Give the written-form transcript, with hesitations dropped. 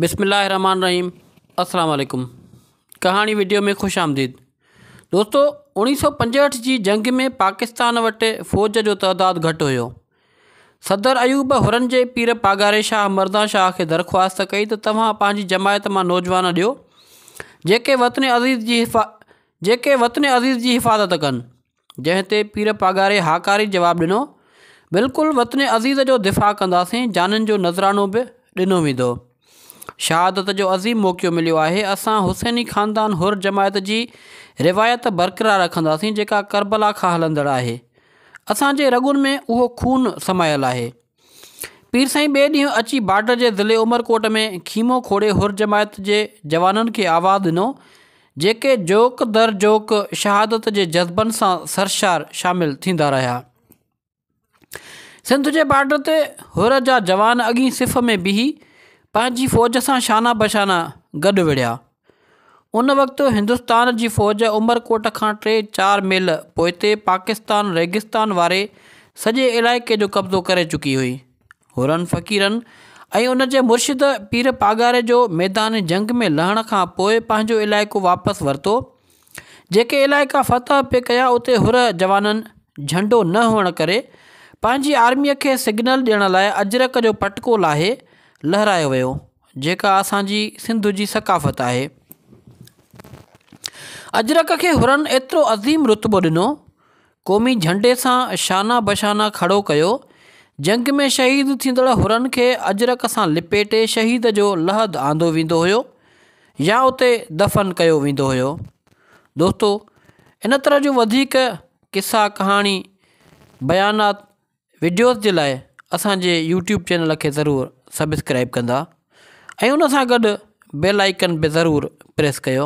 بسم الله الرحمٰن الرحيم السلام عليڪم ڪهاڻي وڊيو ۾ خوش آمديد دوستو 1965 جي جنگ ۾ پاڪستان وٽ فوج جو تعداد گهٽ هيو صدر ايوب حرن جي پير پاڳاري شاهه مردان شاهه کي درخواست ڪئي ته توهان پنهنجي جماعت مان نوجوان ڏيو جيڪي وطن عزيز جي جيڪي وطن عزيز جي حفاظت ڪن جنهن تي پير پاڳاري هاڪاري جواب ڏنو، بلڪل وطن عزيز جو دفاع ڪنداسين، جانين جو نذرانو به ڏنو ويندو. شهادت جو عظيم موقعو مليو آهي، اسان حسيني خاندان حر جماعت جي روايت برقرار رکنداسين جيڪا ڪربلا کان هلندڙ آهي. اسان جي رڳن ۾ اهو خون سمايل آهي. پير سائين ٻئي ڏينهن اچي بارڊر جي ضلعي عمرڪوٽ ۾ خيمو کوڙي حر جماعت جي جوانن کي آواز ڏنو، جيڪي جوق در جوق شهادت جي جذبن سان سرشار شامل ٿيندا رهيا. سنڌ جي بارڊر تي حر جا جوان اڳئين صف ۾ بيهي پنهنجي فوج سان شانه بشانه گڏ وڙهيا. ان وقت هندستان جي فوج عمرڪوٽ کان ٽي چار ميل پوئتي پاڪستان ريگستان واري سڄي علائقي جو قبضو ڪري چڪي هئي. حرن فقيرن ۽ ان جي مرشد پير پاڳاري جو ميدان جنگ ۾ لهڻ کان پوء پنهنجو علائقو واپس ورتو. جيڪي علائقا فتح پئي ڪيا اتي حر جوانن جهنڊو نه هئڻ ڪري پنهنجي آرميء کي سگنل ڏيڻ لاء اجرڪ جو پٽڪو لاهي لهرايو ويو. جيڪا اسان جي سنڌ جي ثقافت آهي. اجرڪ کي حرن ايترو عظيم رتبو ڏنو، قومي جهنڊي سان شانه بشانه کڙو ڪيو، جنگ ۾ شهيد ٿيندڙ حرن کي اجرڪ سان لپيٽي شهيد جو لحد آندو ويندو هيو يا اتي دفن ڪيو ويندو هيو. دوستو ان طرح جون وڌيڪ قصا ڪهاڻي بيانات وڊيوز جي لاء اسان جي يوٽيوب چينل کي ضرور سبسڪرائب ڪندا ۽ ان سان گڏ بيل آئيڪن به ضرور پريس ڪيو.